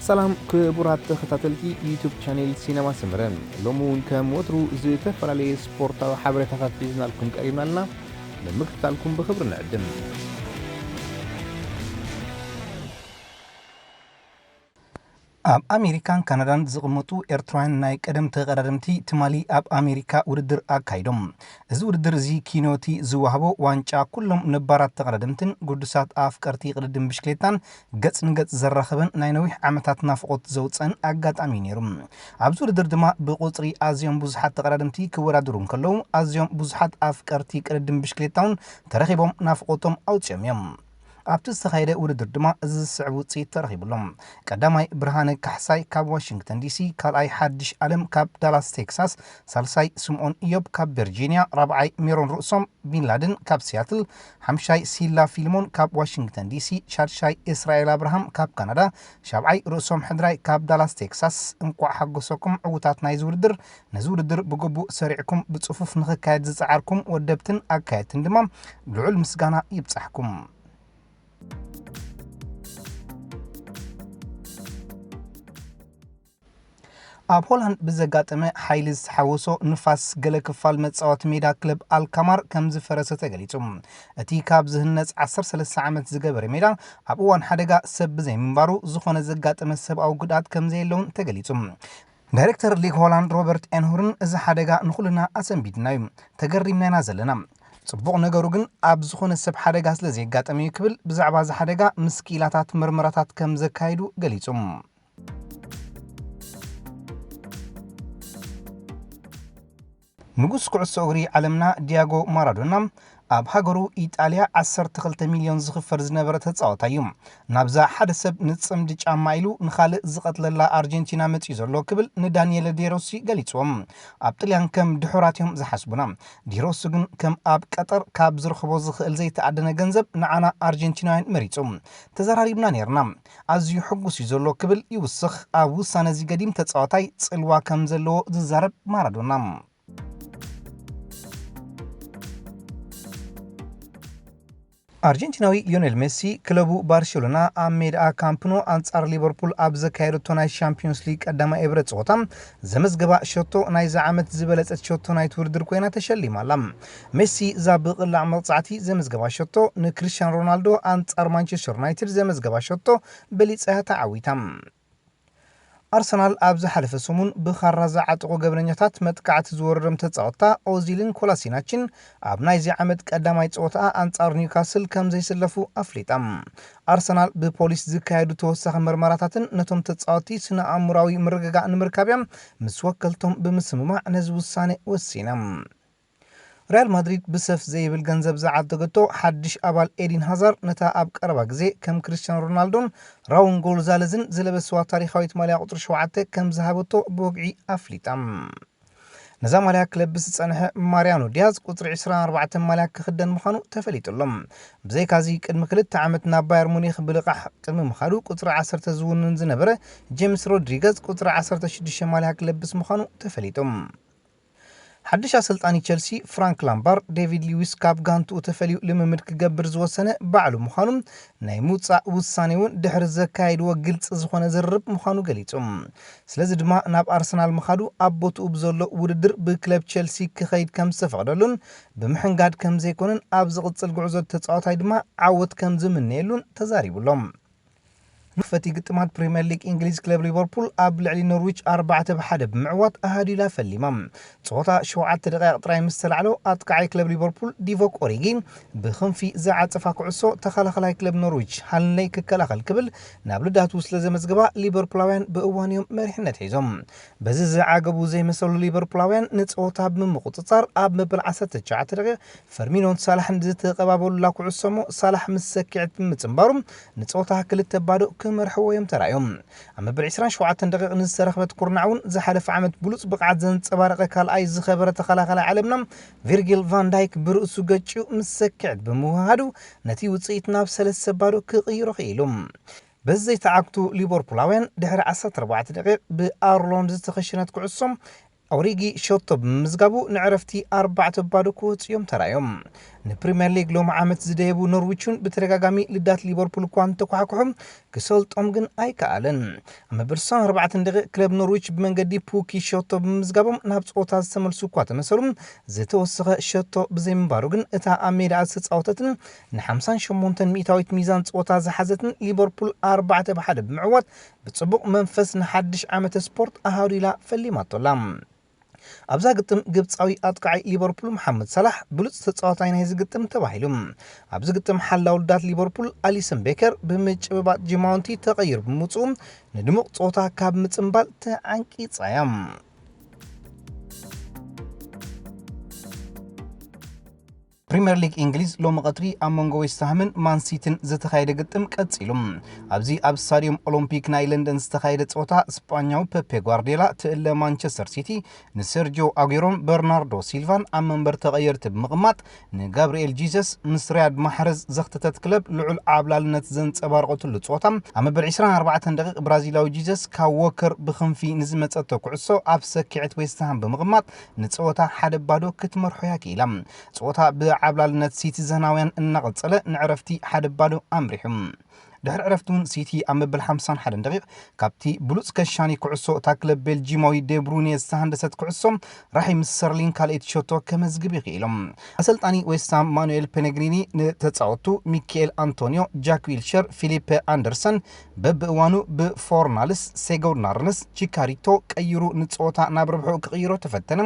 ሰላም ክቡራት ተኸታተልቲ ዩቱብ ቻኔል ሲነማ ሰመረ፣ ሎሚ እውን ከም ወትሩ ዝተፈላለየ ስፖርታዊ ሓበሬታታት ሒዝናልኩም ቀሪብና ኣለና። ንምክትታልኩም ብኽብሪ ንዕድም። ኣብ ኣሜሪካን ካናዳን ዝቕመጡ ኤርትራውያን ናይ ቀደም ተቐዳደምቲ ትማሊ ኣብ ኣሜሪካ ውድድር ኣካይዶም። እዚ ውድድር እዚ ኪኖቲ ዝወሃቦ ዋንጫ ኩሎም ነባራት ተቐዳደምትን ግዱሳት ኣፍቀርቲ ቅድድም ብሽክሌታን ገጽ ንገጽ ዘራኸበን ናይ ነዊሕ ዓመታት ናፍቖት ዘውጸን ኣጋጣሚ እዩ ነይሩ። ኣብዚ ውድድር ድማ ብቁጽሪ ኣዝዮም ብዙሓት ተቐዳደምቲ ክወዳደሩ እንከለዉ፣ ኣዝዮም ብዙሓት ኣፍቀርቲ ቅድድም ብሽክሌታ እውን ተረኺቦም ናፍቖቶም ኣውጺኦም እዮም። ኣብቲ ዝተኻየደ ውድድር ድማ እዚ ዝስዕብ ውጽኢት ተረኺቡሎም። ቀዳማይ ብርሃነ ካሕሳይ ካብ ዋሽንግተን ዲሲ፣ ካልኣይ ሓድሽ ኣለም ካብ ዳላስ ቴክሳስ፣ ሳልሳይ ስምኦን ኢዮብ ካብ ቨርጂንያ፣ ራብዓይ ሜሮን ርእሶም ቢንላድን ካብ ሲያትል፣ ሓምሻይ ሲላ ፊልሞን ካብ ዋሽንግተን ዲሲ፣ ሻድሻይ እስራኤል ኣብርሃም ካብ ካናዳ፣ ሻብዓይ ርእሶም ሕድራይ ካብ ዳላስ ቴክሳስ። እንቋዕ ሓጎሰኩም ዕውታት ናይዚ ውድድር። ነዚ ውድድር ብግቡእ ሰሪዕኩም ብጽፉፍ ንኽካየድ ዝጸዓርኩም ወደብትን ኣካየድትን ድማ ልዑል ምስጋና ይብጻሕኩም። ኣብ ሆላንድ ብዘጋጠመ ሓይሊ ዝተሓወሶ ንፋስ ገለ ክፋል መጻወቲ ሜዳ ክለብ ኣልካማር ከም ዝፈረሰ ተገሊጹ። እቲ ካብ ዝህነጽ ዓሰርተ ሰለስተ ዓመት ዝገበረ ሜዳ ኣብ እዋን ሓደጋ ሰብ ብዘይምንባሩ ዝኾነ ዘጋጠመ ሰብኣዊ ጉድኣት ከም ዘየለውን ተገሊጹ። ዳይሬክተር ሊግ ሆላንድ ሮበርት ኤንሁርን እዚ ሓደጋ ንኹልና ኣሰንቢድና እዩ፣ ተገሪምና ኢና ዘለና። ጽቡቕ ነገሩ ግን ኣብ ዝኾነ ሰብ ሓደጋ ስለ ዘየጋጠመ እዩ ክብል ብዛዕባ እዚ ሓደጋ ምስ ክኢላታት መርመራታት ከም ዘካየዱ ገሊጹ። ንጉስ ኩዕሶ እግሪ ዓለምና ዲያጎ ማራዶና ኣብ ሃገሩ ኢጣልያ ዓሰርተ ክልተ ሚልዮን ዝኽፈል ዝነበረ ተጻዋታይ እዩ። ናብዛ ሓደ ሰብ ንጽምዲ ጫማ ኢሉ ንኻልእ ዝቐትለላ ኣርጀንቲና መጺኡ ዘሎ ክብል ንዳንኤለ ዴሮሲ ገሊጽዎም። ኣብ ጥልያን ከም ድሑራት እዮም ዝሓስቡና። ዴሮሲ ግን ከም ኣብ ቀጠር ካብ ዝረኽቦ ዝኽእል ዘይተኣደነ ገንዘብ ንዓና ኣርጀንቲናውያን መሪጹ። ተዘራሪብና ነይርና። ኣዝዩ ሕጉስ እዩ ዘሎ ክብል ይውስኽ። ኣብ ውሳነ እዚ ገዲም ተጻዋታይ ጽልዋ ከም ዘለዎ ዝዛረብ ማራዶና። ኣርጀንቲናዊ ሊዮኔል ሜሲ ክለቡ ባርሴሎና ኣብ ሜዳ ካምፕ ኖ ኣንጻር ሊቨርፑል ኣብ ዘካየደቶ ናይ ሻምፒዮንስ ሊግ ቀዳማይ እብረ ጸወታ ዘመዝገባ ሸቶ ናይዚ ዓመት ዝበለጸት ሸቶ ናይቲ ውድድር ኮይና ተሸሊማ ኣላ። ሜሲ እዛ ብቕላዕ መቕጻዕቲ ዘመዝገባ ሸቶ ንክሪስቲያኖ ሮናልዶ ኣንጻር ማንቸስተር ዩናይትድ ዘመዝገባ ሸቶ በሊጻ እያ ተዓዊታ። ኣርሰናል ኣብ ዝሓለፈ ሰሙን ብኻራ ዝዓጠቑ ገበነኛታት መጥቃዕቲ ዝወረዶም ተጻወትታ ኦዚልን ኮላሲናችን ኣብ ናይዚ ዓመት ቀዳማይ ጸወታኣ ኣንጻር ኒውካስል ከም ዘይስለፉ ኣፍሊጣ። ኣርሰናል ብፖሊስ ዝካየዱ ተወሳኺ መርመራታትን ነቶም ተጻወትቲ ስነ ኣእምሮኣዊ ምርግጋእ ንምርካብ እያ ምስ ወከልቶም ብምስምማዕ ነዚ ውሳነ ወሲና። ሪያል ማድሪድ ብሰፍ ዘይብል ገንዘብ ዝዓደገቶ ሓድሽ ኣባል ኤዲን ሃዛር ነታ ኣብ ቀረባ ግዜ ከም ክርስቲያኖ ሮናልዶን ራውን ጎንዛለዝን ዝለበስዋ ታሪኻዊት ማልያ ቁጽሪ ሸውዓተ ከም ዝሃበቶ ብወግዒ ኣፍሊጣ። ነዛ ማልያ ክለብስ ዝጸንሐ ማርያኖ ዲያዝ ቁጽሪ ዕስራን ኣርባዕተን ማልያ ክኽደን ምዃኑ ተፈሊጡ ኣሎ። ብዘይካዚ ቅድሚ ክልተ ዓመት ናብ ባየር ሙኒክ ብልቓሕ ቅድሚ ምኻዱ ቁጽሪ ዓሰርተ ዝውንን ዝነበረ ጄምስ ሮድሪገዝ ቁጽሪ ዓሰርተ ሽዱሽተ ማልያ ክለብስ ምዃኑ ተፈሊጡ። ሓድሽ ኣሰልጣኒ ቸልሲ ፍራንክ ላምፓርድ፣ ዴቪድ ሉዊስ ካብ ጋንትኡ ተፈልዩ ልምምድ ክገብር ዝወሰነ ባዕሉ ምዃኑ፣ ናይ ምውጻእ ውሳኔ እውን ድሕሪ ዘካየድዎ ግልጺ ዝኾነ ዝርርብ ምዃኑ ገሊጹ። ስለዚ ድማ ናብ ኣርሰናል ምኻዱ ኣብ ቦትኡ ብዘሎ ውድድር ብክለብ ቸልሲ ክኸይድ ከም ዝተፈቕደሉን ብምሕንጋድ ከም ዘይኮነን ኣብ ዝቕጽል ጉዕዞ ተጻዋታይ ድማ ዓወት ከም ዝምነየሉን ተዛሪቡ ኣሎ። መኽፈቲ ግጥማት ፕሪምየር ሊግ እንግሊዝ ክለብ ሊቨርፑል ኣብ ልዕሊ ኖርዊች ኣርባዕተ ብ ሓደ ብምዕዋት ኣሃዲላ ፈሊማ። ጸወታ ሸውዓተ ደቂቕ ጥራይ ምስ ተላዕሎ ኣጥቃዓይ ክለብ ሊቨርፑል ዲቮክ ኦሪጊ ብኽንፊ ዝዓጸፋ ኩዕሶ ተኸላኸላይ ክለብ ኖርዊች ሃንለይ ክከላኸል ክብል ናብ ልዳቱ ስለ ዘመዝገባ ሊቨርፑላውያን ብእዋን እዮም መሪሕነት ሒዞም። በዚ ዝዓገቡ ዘይመሰሉ ሊቨርፑላውያን ንጸወታ ብምቁጽጻር ኣብ መበል ዓሰርተ ትሽዓተ ደቂቕ ፈርሚኖን ሳላሕን ዝተቐባበሉላ ኩዕሶ እሞ ሳላሕ ምስ ሰኪዐት ብምጽንባሩ ንጸወታ ክልተ ባዶ ክመርሕዎ እዮም ተራእዮም። ኣብ መበል ዕስራን ሸውዓተን ደቂቕ ንዝተረኽበት ኩርናዕ እውን ዝሓለፈ ዓመት ብሉጽ ብቕዓት ዘንጸባረቐ ካልኣይ ዝኸበረ ተኸላኸላይ ዓለምና ቪርጊል ቫን ዳይክ ብርእሱ ገጭኡ ምስ ሰኪዐት ብምውሃዱ ነቲ ውጽኢት ናብ ሰለስተ ባዶ ክቕይሮ ክኢሉ። በዚ ዘይተዓግቱ ሊቨርፑላውያን ድሕሪ ዓሰርተ ኣርባዕተ ደቂቕ ብኣርሎንድ ዝተኸሸነት ኩዕሶ ኦሪጊ ሸቶ ብምምዝጋቡ ንዕረፍቲ ኣርባዕተ ባዶ ክወፁ እዮም ተራእዮም። ንፕሪምየር ሊግ ሎሚ ዓመት ዝደየቡ ኖርዊች እውን ብተደጋጋሚ ልዳት ሊቨርፑል እኳ እንተኳሕኩሑ ክሰልጦም ግን ኣይከኣለን። ኣብ መበል ስሳን ኣርባዕተን ደቂቕ ክለብ ኖርዊች ብመንገዲ ፑኪ ሸቶ ብምምዝጋቦም ናብ ፀወታ ዝተመልሱ እኳ ተመሰሉ፣ ዝተወሰኸ ሸቶ ብዘይምንባሩ ግን እታ ኣብ ሜዳ ዝተፃወተትን ንሓምሳን ሸሞንተን ሚእታዊት ሚዛን ፀወታ ዝሓዘትን ሊቨርፑል ኣርባዕተ ብሓደ ብምዕዋት ብፅቡቕ መንፈስ ንሓድሽ ዓመተ ስፖርት ኣሃዱ ኢላ ፈሊማቶ ኣላ። ኣብዛ ግጥም ግብፃዊ ኣጥቃዓይ ሊቨርፑል መሓመድ ሳላሕ ብሉፅ ተፃዋታይ ናይዚ ግጥም ተባሂሉ። ኣብዚ ግጥም ሓላው ልዳት ሊቨርፑል ኣሊሰን ቤከር ብምጭብባጥ ጂማውንቲ ተቐይሩ ብምውፅኡ ንድሙቕ ፀወታ ካብ ምፅምባል ተዓንቂፃ እያ። ፕሪምየር ሊግ እንግሊዝ ሎሚ ቀትሪ ኣብ መንጎ ዌስትሃምን ማንሲቲን ዝተኻየደ ግጥም ቀጺሉ። ኣብዚ ኣብ ስታድዮም ኦሎምፒክ ናይ ለንደን ዝተኻየደ ጸወታ ስጳኛዊ ፔፔ ጓርዲዮላ ትእለ ማንቸስተር ሲቲ ንሴርጂዮ ኣጉሮን በርናርዶ ሲልቫን ኣብ መንበር ተቐየርቲ ብምቕማጥ ንጋብርኤል ጂሰስ ምስ ሪያድ ማሕረዝ ዘኽተተት ክለብ ልዑል ዓብላልነት ዘንጸባረቐትሉ ጸወታ ኣብ መበል ዕስራን ኣርባዕተን ደቂቕ ብራዚላዊ ጂሰስ ካብ ዎከር ብኽንፊ ንዝመጸቶ ኩዕሶ ኣብ ሰኪዐት ዌስትሃም ብምቕማጥ ንጸወታ ሓደ ባዶ ክትመርሖ እያ ክኢላ። ጸወታ ብዓብላልነት ሲቲዘናውያን እናቐጸለ ንዕረፍቲ ሓደ ባዶ ኣምሪሑ። ድሕሪ ዕረፍቲ እውን ሲቲ ኣብ መበል ሓምሳን ሓደን ደቂቕ ካብቲ ብሉጽ ከሻኒ ኩዕሶ እታ ክለብ ቤልጂማዊ ዴብሩኔ ዝተሃንደሰት ኩዕሶ ራሒም ስተርሊን ካልኣይቲ ሸቶ ከመዝግብ ይኽኢሉ። ኣሰልጣኒ ዌስትሃም ማኑኤል ፔሌግሪኒ ንተጻወቱ ሚካኤል ኣንቶኒዮ፣ ጃክ ዊልሸር፣ ፊሊፐ ኣንደርሰን በብእዋኑ ብፎርናልስ፣ ሴጎድናርንስ፣ ቺካሪቶ ቀይሩ ንጸወታ ናብ ረብሑ ክቕይሮ ተፈተነ።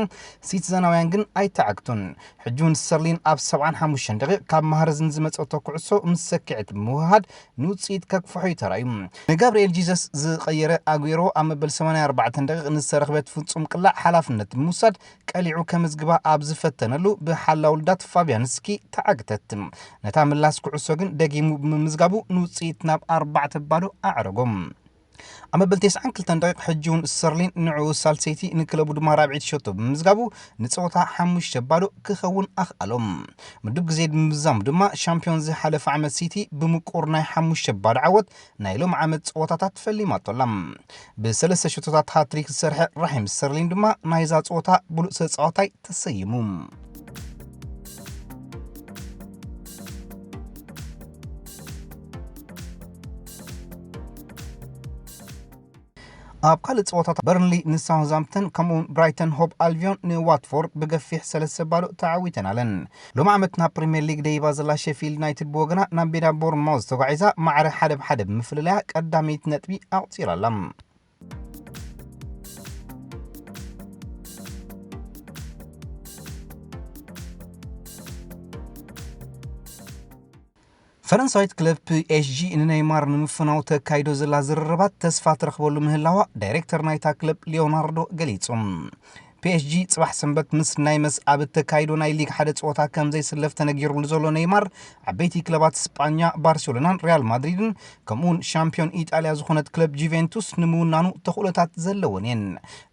ሲቲዘናውያን ግን ኣይተዓግቱን። ሕጂ እውን ስተርሊን ኣብ ሰብዓን ሓሙሽተን ደቂቕ ካብ ማህረዝ ንዝመጸቶ ኩዕሶ ምስ ሰኪዐት ብምውህሃድ ንውጽኢት ከክፍሖ እዩ ተራእዩ። ንጋብርኤል ጂሰስ ዝቐየረ ኣጉዌሮ ኣብ መበል ሰማንያን ኣርባዕተን ደቂቕ ንዝተረኽበት ፍጹም ቅላዕ ሓላፍነት ብምውሳድ ቀሊዑ ከመዝግባ ኣብ ዝፈተነሉ ብሓላው ልዳት ፋብያንስኪ ተዓግተት። ነታ ምላስ ኩዕሶ ግን ደጊሙ ብምምዝጋቡ ንውጽኢት ናብ ኣርባዕተ ባዶ ኣዕረጎ። ኣብ መበል ተስዓን ክልተን ደቂቕ ሕጂ እውን ስተርሊን ንዕኡ ሳልሰይቲ ንክለቡ ድማ ራብዒቲ ሸቶ ብምምዝጋቡ ንጸወታ ሓሙሽተ ባዶ ክኸውን ኣኽኣሎም። ምዱብ ግዜ ብምዛሙ ድማ ሻምፒዮን ዝሓለፈ ዓመት ሲቲ ብምቁር ናይ ሓሙሽተ ባዶ ዓወት ናይ ሎም ዓመት ጸወታታት ፈሊማቶ ኣላ። ብሰለስተ ሸቶታት ሃትሪክ ዝሰርሐ ራሒም ስተርሊን ድማ ናይዛ ጸወታ ብሉጽ ተጻዋታይ ተሰይሙ። ኣብ ካልእ ጸወታታት በርንሊ ንሳውዝሃምፕተን ከምኡውን ብራይተን ሆብ ኣልቪዮን ንዋትፎርድ ብገፊሕ ሰለስተ ባዶ ተዓዊተን ኣለን። ሎም ዓመት ናብ ፕሪምየር ሊግ ደይባ ዘላ ሼፊልድ ዩናይትድ ብወገና ናብ ሜዳ ቦርንማውዝ ተጓዒዛ ማዕረ ሓደ ብሓደ ብምፍልላያ ቀዳመይቲ ነጥቢ ኣቑጺራ ኣላ። ፈረንሳዊት ክለብ ፒኤስጂ ንነይማር ንምፍናው ተካይዶ ዘላ ዝርርባት ተስፋ ትረኽበሉ ምህላዋ ዳይሬክተር ናይታ ክለብ ሊዮናርዶ ገሊጹ። ፒኤስጂ ጽባሕ ሰንበት ምስ ናይመስ ኣብ እተካይዶ ናይ ሊግ ሓደ ጸወታ ከም ዘይስለፍ ተነጊሩሉ ዘሎ ነይማር ዓበይቲ ክለባት ስጳኛ ባርሴሎናን ሪያል ማድሪድን ከምኡውን ሻምፒዮን ኢጣልያ ዝኾነት ክለብ ጁቬንቱስ ንምውናኑ ተኽእሎታት ዘለወን እየን።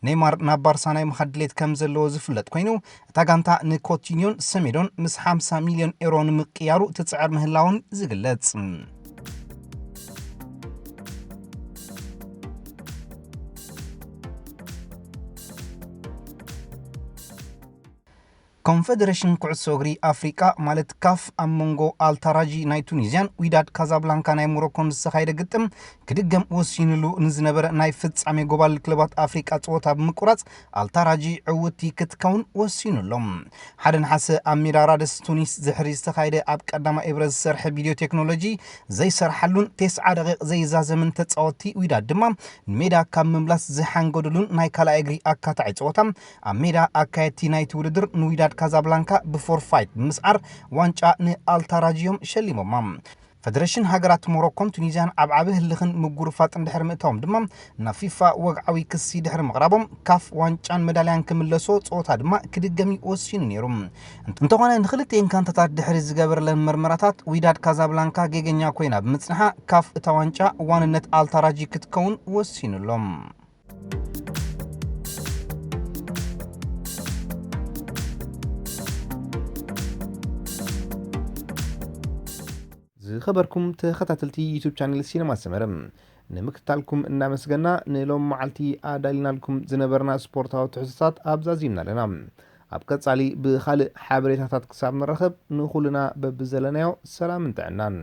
ነይማር ናብ ባርሳ ናይ ምኻድ ድሌት ከም ዘለዎ ዝፍለጥ ኮይኑ እታ ጋንታ ንኮቲኒዮን ሰሜዶን ምስ ሓምሳ ሚልዮን ኤሮ ንምቅያሩ ትጽዕር ምህላውን ዝግለጽ። ኮንፈደሬሽን ኩዕሶ እግሪ ኣፍሪቃ ማለት ካፍ ኣብ መንጎ ኣልታራጂ ናይ ቱኒዝያን ዊዳድ ካዛብላንካ ናይ ሞሮኮን ዝተኻየደ ግጥም ክድገም ወሲኑሉ ንዝነበረ ናይ ፍጻሜ ጎባል ክለባት ኣፍሪቃ ጸወታ ብምቁራጽ ኣልታራጂ ዕውቲ ክትከውን ወሲኑ ኣሎ። ሓደ ነሓሰ ኣብ ሜዳ ራደስ ቱኒስ ድሕሪ ዝተኻየደ ኣብ ቀዳማይ እብረ ዝሰርሐ ቪድዮ ቴክኖሎጂ ዘይሰርሓሉን ተስዓ ደቂቕ ዘይዛዘምን ተጻወትቲ ዊዳድ ድማ ንሜዳ ካብ ምምላስ ዝሓንገዱሉን ናይ ካልኣይ እግሪ ኣካታዒ ጸወታ ኣብ ሜዳ ኣካየድቲ ናይቲ ውድድር ንዊዳድ ካዛብላንካ ብፎርፋይት ብምስዓር ዋንጫ ንኣልታራጂ እዮም ሸሊሞማ። ፈደረሽን ሃገራት ሞሮኮን ቱኒዝያን ኣብ ዓቢ ህልኽን ምጉርፋጥን ድሕሪ ምእታዎም ድማ ናብ ፊፋ ወግዓዊ ክሲ ድሕሪ ምቕራቦም ካፍ ዋንጫን መዳልያን ክምለሶ ጸወታ ድማ ክድገም እዩ ወሲኑ ነይሩ። እንተኾነ ንክልቲኤን ካንታታት ድሕሪ ዝገበረለን መርመራታት ዊዳድ ካዛብላንካ ጌገኛ ኮይና ብምጽንሓ ካፍ እታ ዋንጫ ዋንነት ኣልታራጂ ክትከውን ወሲኑሎም። ዝኸበርኩም ተኸታተልቲ ዩቱብ ቻነል ሲነማ ሰመረ ንምክትታልኩም እናመስገና ንሎም መዓልቲ ኣዳሊናልኩም ዝነበርና ስፖርታዊ ትሕዝቶታት ኣብዛዚምና ኣለና። ኣብ ቀጻሊ ብኻልእ ሓበሬታታት ክሳብ ንረኸብ ንኹልና በብዘለናዮ ሰላምን ጥዕናን።